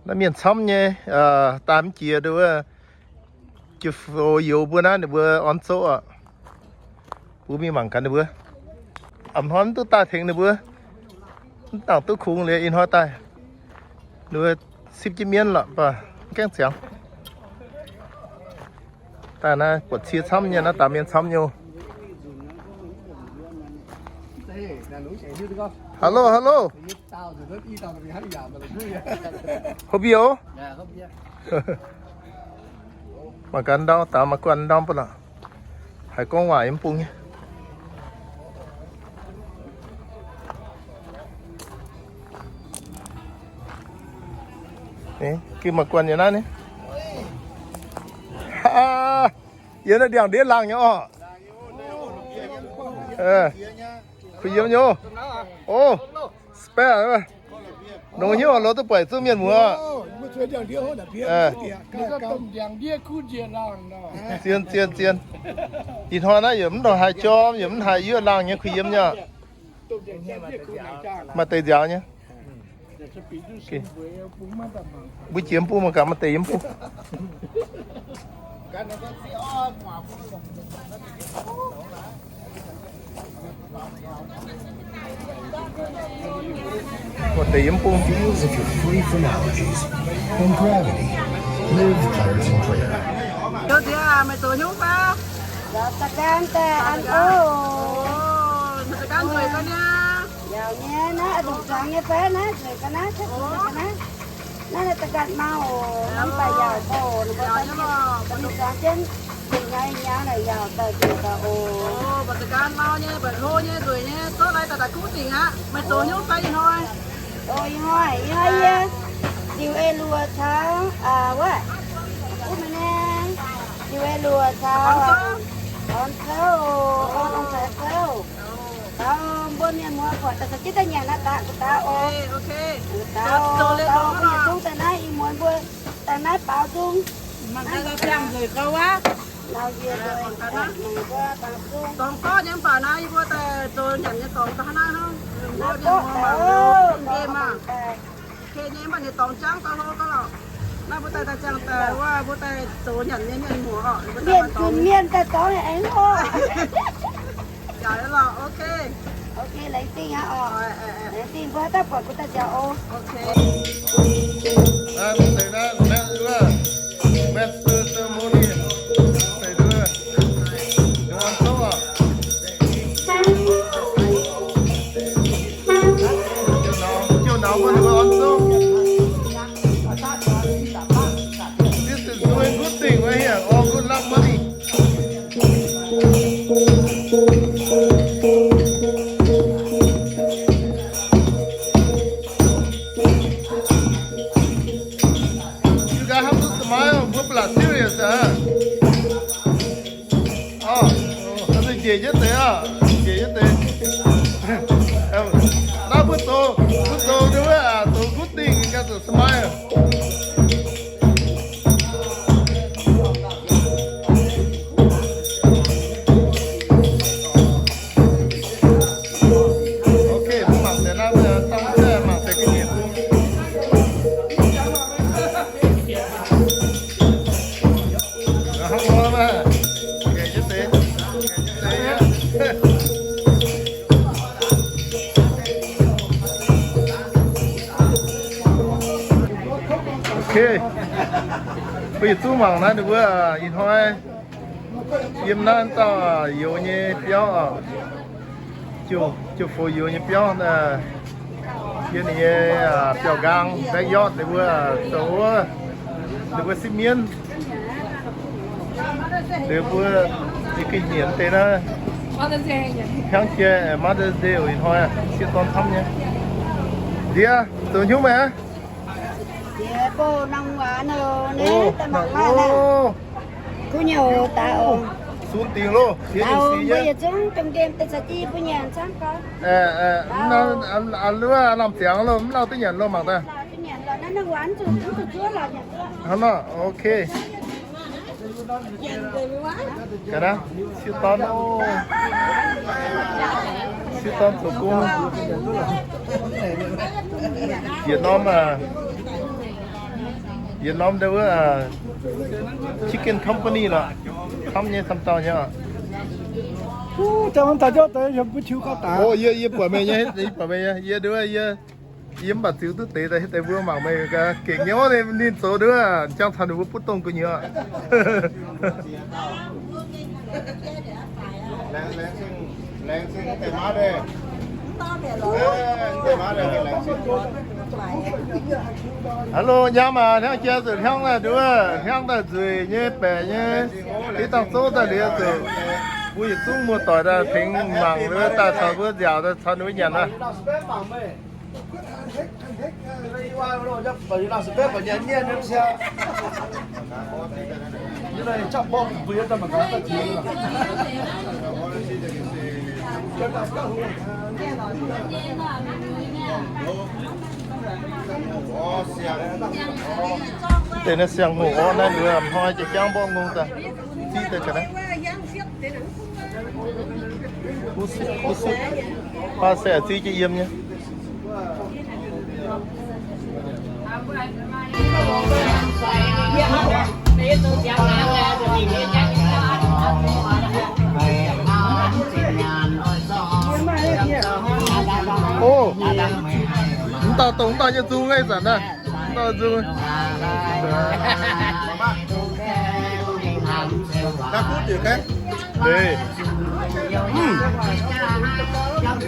Naaiv mienh camv nyei, daaih mv jiex nduov, jiex fo youz mbuo naaiv ninh mbuo orn zouv oc. Mbuo mingh mangc gaax ninh mbuo. A'hnoi mv duqv daaih tengx ninh mbuo, mv dangc duqv kungx liuz ih hnoi daaih, ninh mbuo sipv jienv mienv lorqc, mv gaengh ziangx. Daaih naaiv buatc cie camv nyei, naaiv daaih mienh camv nyei. Hello, hello. Hopv bieqc oc. Mangc gaax ndau, daaih mangc guanh ndau bun lorqc. Haiz gorngv waac yiem bung nyei. Gengh mangc guanh yiem naaiv ni. Yiem naaiv ndiangx-ndiev laangh nyei orqc. Kuh yiem nyei. O, spare. Nongx hnyouv lo duqv buatc zuqc mienh muoz. Zien, zien, zien. Ih hnoi naaiv yaac mv ndongc haaix jorm, yaac mv haaix yuoqv laangh nyei kuh yiem nyei. Maaih deix nziaaux nyei. Mbuo jiex mv bung mangc gaax maaih deix yiem bung. Maaih deix yiem bung. Feels if you're free from allergies, from gravity, live Pirates and Prayer. Zoux nziex meih zoux hnyouv fai? Zoux da'gan daaih an o. Meih da'gan nzueic ga'naaiv. Yaac nyei naaiv, ndongc zuangx nyei fai naaiv, nzueic ga'naaiv, cuotv nzueic ga'naaiv. Naaiv da'gan mau oc, mv baac yaac oc, ninh mbuo da'mingh zuangx jienv, nzueic nyei nyei naaic yaac daaih nzueic ga'naaiv oc. Mba'za'gan mau nyei, mba'hlo nyei, nzueic nyei, zouv lai daaih daaih kuv dingc aqv. Meih zoux hnyouv fai ih hnoi? O, ih hnoi, ih hnoi yie ziux ei luoqc caux, wuov, wuov meih naaiv, ziux ei luoqc caux, orn zouv, orn, orn caux zouv. Taux mbuo mienh muoz buatc daaih caux jienv daaih nyanc naaiv daaih, daaih oc. Daaih oc, daaih oc, mbuo yietc zungv daaih naaiv ih muonz mbuo daaih naaiv baaux nzung. Dorngx gorqv nyei mv baac naaiv yie mbuo daaih zoux nyanc nyei dorngx daaih hnangv naaiv hnangv. Mbuo mienh muoz mangc, mv baac nyei mv baac ninh dorngx jangv daaih hlo gauh lorqc. Naaiv mbuo daaih daaih ziangh daaih wuov mbuo daaih zoux nyanc nyei mienh muoz oc. Mienh zunc mienh daaih dorngx aengx hlo. Yaac lorqc, ok. Ok, laengz zingh aqv oc. Laengz zingh mbuo haaix dauh buatc mbuo daaih nziaaux oc. Master ceremony. Ziouc naux, ziouc naux mbuo ninh mbuo orn zouv. This is doing good thing right here. All good luck money. You guys have to smile. Mbuo blatc serious aqv. Orv, njiec jienv deix aqv, njiec jienv deix. Naaiv mbuo zoux, mbuo zoux nyei wuov, zoux good thing, you got to smile. Ok, mbuo mangc deix naaiv, mangc deix ga'nyiec bung. Ok, mbuo yietc zungv mangc naaiv ninh mbuo ih hnoi yiem naaiv dauh youz nyei biauv oc. Ziouc, ziouc foux youz nyei biauv, yiem ninh nyei biauv nqaang backyard ninh mbuo zoux wuov, ninh mbuo sipv mienv. Ninh mbuo, ninh ga'nyiec deix naaiv, hnangv jiex Mother's Day ih hnoi, sieqv dorn camv nyei. Ndiev, zoux hnyouv meih aqv? Kuv nyei daaih oc. Sun dingc loh, mbuo yietc zungv domh nqemh daaih caux jienv mbuo nyanc camv gau. Lamh ziangx loh, mv lauh duqv nyanc loh mangc daaih. Hnangv nor, ok. Ga'naaiv sieqv dorn, sieqv dorn zoux gong. Yietc norm aac, Yietc norm ndau wuov chicken company lorqc. Camv nyei, camv dauh nyei oc. Yie, yie buatc meih nyei, yie buatc meih nyei, yie ndau wuov, yie, yie mv baac ziux duqv deix daaih, deix mbuo mangc meih gengh nyei wuov, ninh zoux ndau wuov, jangx taux ninh mbuo butv dongh gu'nyuoz. Hello, nyaam aac, hnyangx jiex zuqc hnyangx daaih nduov, hnyangx daaih nzueic nyei, baeqc nyei, hiuv dangh zouv daaih liuz zuqc mbuo yietc zungv muoz-doic daaih tengx mangc, daaih caux mbuo nziaauc daaih caux ninh mbuo nyanc aqv. Deix naaiv siang-hoc orv naaiv, hnoi jiex jangv mborqv ngongh daaih, ziqv deix ga'naaiv. Kuv sipv, kuv sipv. Baac se ziqv jienv yiem nyei. O, mv dauh dongh mv dauh nyei nzung eix zanc naaiv. Mv dauh nzung.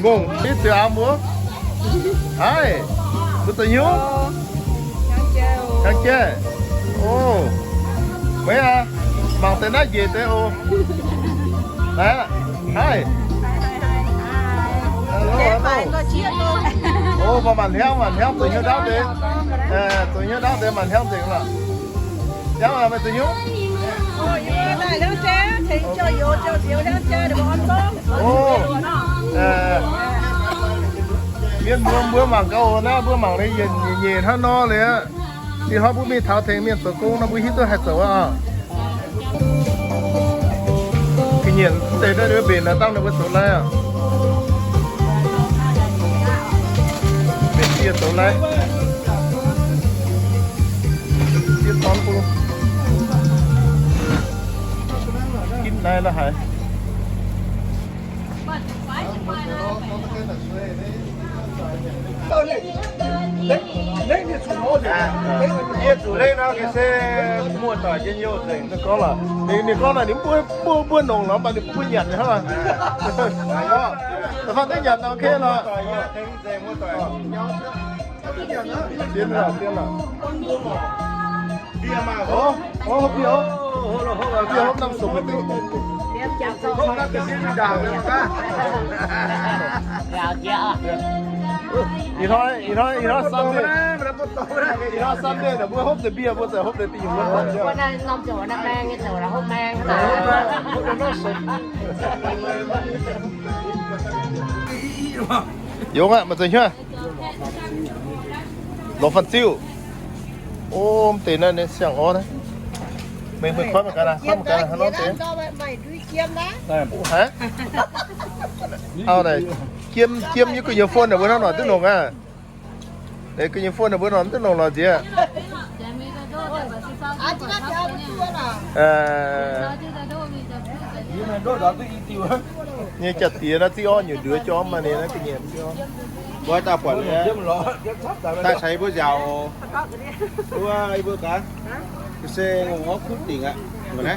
Ngongh, i ziouc aav muoz. Haih, mbuo zoux hnyouv. Hnyangx jaiv. O, meih aac, mangc deix naaiv njiec deix oc. Haih. O, mv baac maanc hnyangx, maanc hnyangx zoux hnyouv ndaauv deix. Zoux hnyouv ndaauv deix maanc hnyangx nzengc lorqc. Hnyangx aac, meih zoux hnyouv. O, mienh mbuo, mbuo mangc gaax oc, naaiv mbuo mangc nyeic nyeic hnangv nor liuz aqv. Ninh hnoi mbuo mingh taux tengx mienh zoux gong nor, mbuo hiuv duqv haih zoux aqv. Ga'nyiec deix naaiv mbenc naaiv dangh ninh mbuo zoux lai aqv. Mbenc dieh zoux lai. Dieh dorn bung. Ginv naaiv la'haiz. Yie zuqc lengh nor ga'sie muoz-doic njien-youh nzengc. Ninh gorngv lorqc, ninh, ninh gorngv naaic ninh mbuo, mbuo, mbuo nongc lorqc, mv baac ninh mbuo nyanc hnangv. Da'faanh deix nyanc ok lorqc. Dien lorqc, dien lorqc. Bier maah, hov, hov bier, hov bier, hov naamh sopc. Ih hnoi, ih hnoi, ih hnoi Sunday, ih hnoi Sunday naaic mbuo hopv deix bier, mbuo ziouc hopv deix diuh wuov. Yungz aqv, maaih za'gengh lorz fan ziuh. O, mv deix naaiv, naaiv siang-orv naaiv. Meih, meih kuaaiv mangc gaax, kuaaiv mangc gaax hnangv nor deix. Haiz, auv naaic, jiem, jiem yie gu'nyuoz phone naaic mbuo hnangv nor duqv longc aqv. Gu'nyuoz phone naaic mbuo nor duqv longc lorz nziex. Nyei jaa-diex naaiv ziqv orv nyungc nduov jorm maah, ninh naaiv ga'nyiec ziqv orv. Mbuo daaih buatc daaih caux yie mbuo nziaauc oc. Mbuo, yie mbuo gaax, se ngongh orv kuv dingc aqv.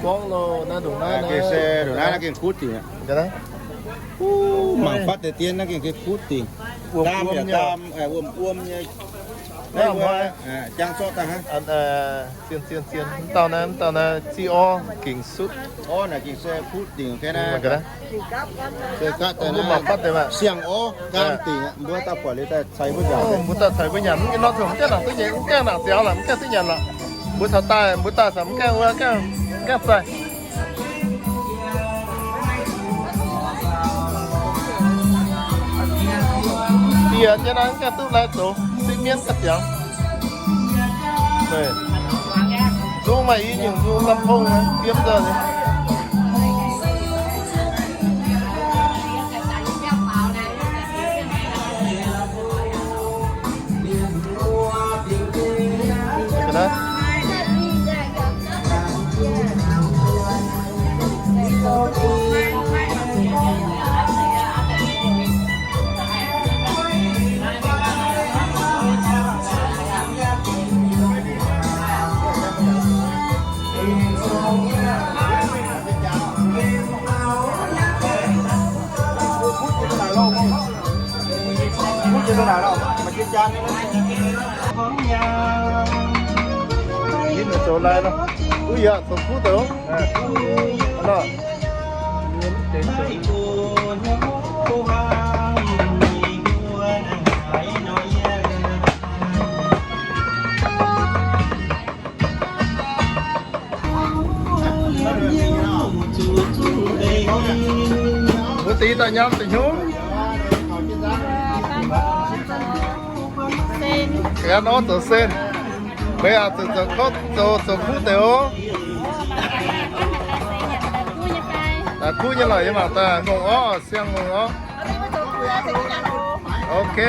Gorngv lo, naaiv ndongc naaiv, gengh se ndongc naaiv naaiv gengh kuv dingc aqv. Mangc fatv deix dien naaiv gengh kuv dingc. Wuom-wuom nyei, wuom-wuom nyei. Naaiv mbuo jangx zorqv daaih hnangv. Zien, zien, zien. Mv dauh naaiv, mv dauh naaiv ziqv orv gengh sutv. Orv naaic gengh se kuv dingc ga'naaiv. Se gaatv daaih naaiv siang-orv gaam dingc aqv. Mbuo daaih buatc liuz daaih caux mbuo nyanc. Mbuo daaih caux mbuo nyanc, mv gaengh nor mv gaengh nangc duqv nyei, mv gaengh nangc ziangx lorqc, mv gaengh duqv nyanc lorqc. Mbuo caux daaih, mbuo daaih caux mv gaengh wuov, mv gaengh zaih. Dieh jienv naaiv mv gaengh duqv lai zoux, sipv mienv ga'ziangx. Nzung maaih i nyungc nzung lamh pong fiem nzengc. Zoux lai nor, uv yaac zoux kuv deix. Wuov deix daaih nyaam deix hnyouv. Ga'naaiv nor zoux sen. Meih aac, zoux, zoux kov, zoux, zoux kuv deix oc. Daaih kuv nyei lorqc, yie mangc daaih ngongh orv, siang ngongh orv. Ok.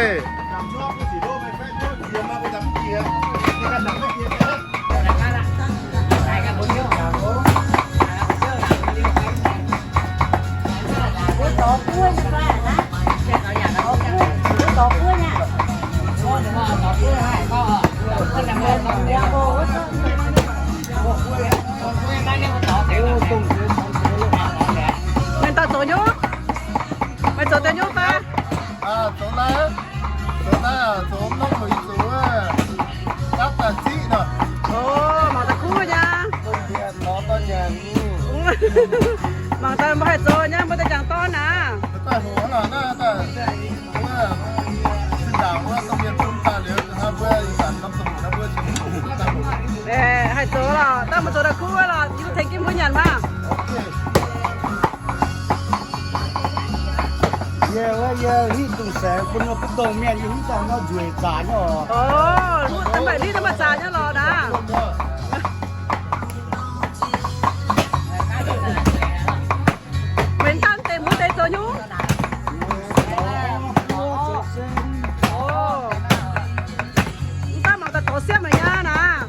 Meih daaih zoux nyuv? Meih zoux deix nyuv fai? Zoux naaiv, zoux naaiv, zoux norm zoux i zoux wuov, dapv daaih ziqv nor. O, mangc daaih kuv nyei. Mangc daaih mbuo haih zoux nyei, mbuo daaih jangx dorn aqv. Haih zoux lorqc, daaih mbuo zoux daaih kuv wuov lorqc, yie tengx jienv mbuo nyanc maah. Yie, yie hitv dongh saengx bun, bun dongh mienh yie hitv daaih nor nzueic zaqc nyei oc. O, mv baac hitv daaih mv baac zaqc nyei lorqc naaiv. Meih dangh deix mbuo deix zoux nyuv? O, mv baac mangc gaax dorh siepv mangc nyei naaiv.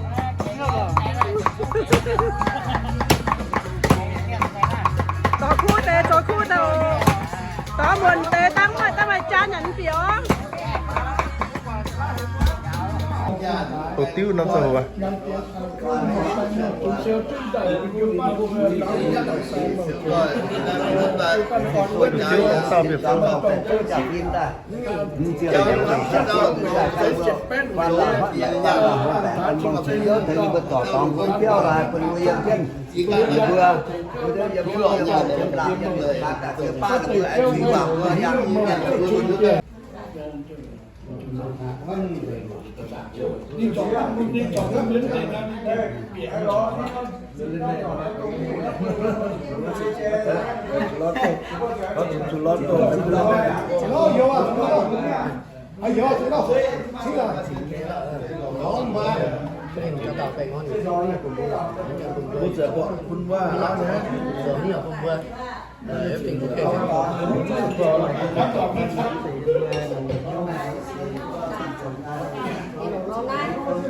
Dorh kuv deix, zoux kuv deix oc. Dorh muonc deix dangh maaih, dangh maaih jaa nyanc mv bieqc oc. Houc diuv norm zoux houc aqv.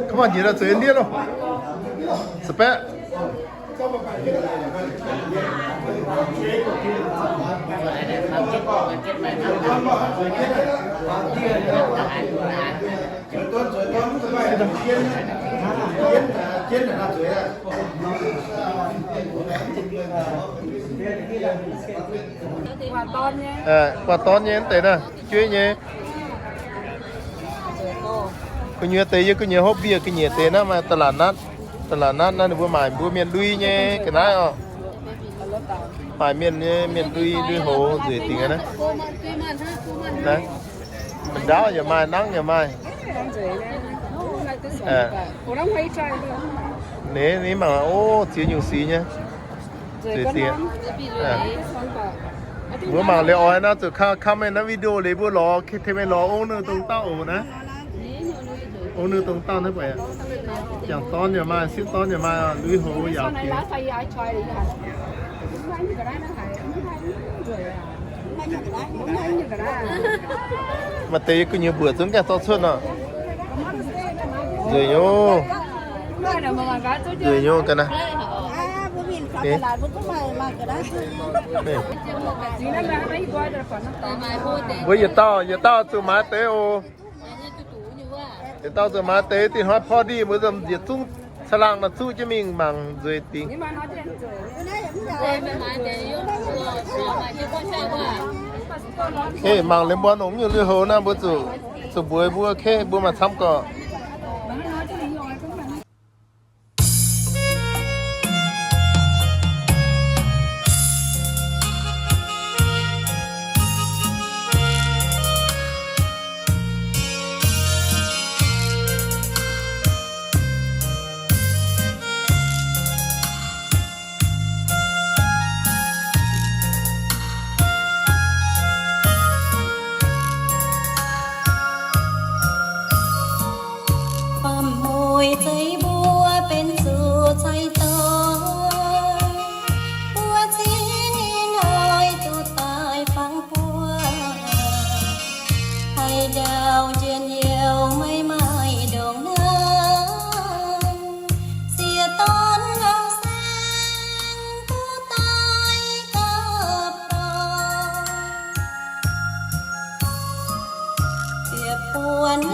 Kov mangc njiec daaih zueiz ndiev loh. Spec. Buatc dorn nyei deix naaiv, jueiv nyei. Gu'nyuoz deix yie gu'nyuoz hopv mbiec gu'nyuoz deix naaiv maaih ตลาดนัด. ตลาดนัด naaiv ninh mbuo maaic mbuo mienh ndui nyei ga'naaiv oc. Maaic mienh nyei, mienh ndui, ndui hoz nzueic dingc naaiv. Naaiv, mbu'ndaauv yaac maaih, nangv yaac maaih. Ninh mangc, o, ziex nyungc sic nyei. Nzueic dingc. Mbuo mangc liuz oix nor zuqc comment naaiv video liuz mbuo lorz, tengx meih lorz ong ninh dongh dauh oc naaiv. Ong ninh dongh dauh naaiv buatc. Jangc dorn yaac maaih, sieqv dorn yaac maaih, lui hoz yaac maaih deix yie gu'nyuoz mbuoqc zungv gaengh zorqv cuotv nor. Nzueic nyei. Nzueic nyei ga'naaiv. Mbuo yietc dauh, yietc dauh zuqc maaiz deix oc. Yietc dauh zuqc maaiz deix, dingh hnoi พอดี mbuo nziec zungv caangh laangh nor zuqv jienv mingh mangc nzueic dingc. Ei, mangc liemh mbuo nongx nyungc lui-houx naaiv mbuo zuqc Mbuox mbuo, okay, mbuo maaih camv gorqv. Baamh mueiz zeiv mbuo benx zuqc cai dorn, mbuo cingx nyei hnoi duqv daaih fangx buo. Haaix ndau njien-youh maiv maaih ndongc naaiv, sieqv dorn laauh saeng duqv daaih gapv dorn. Ziepc buonc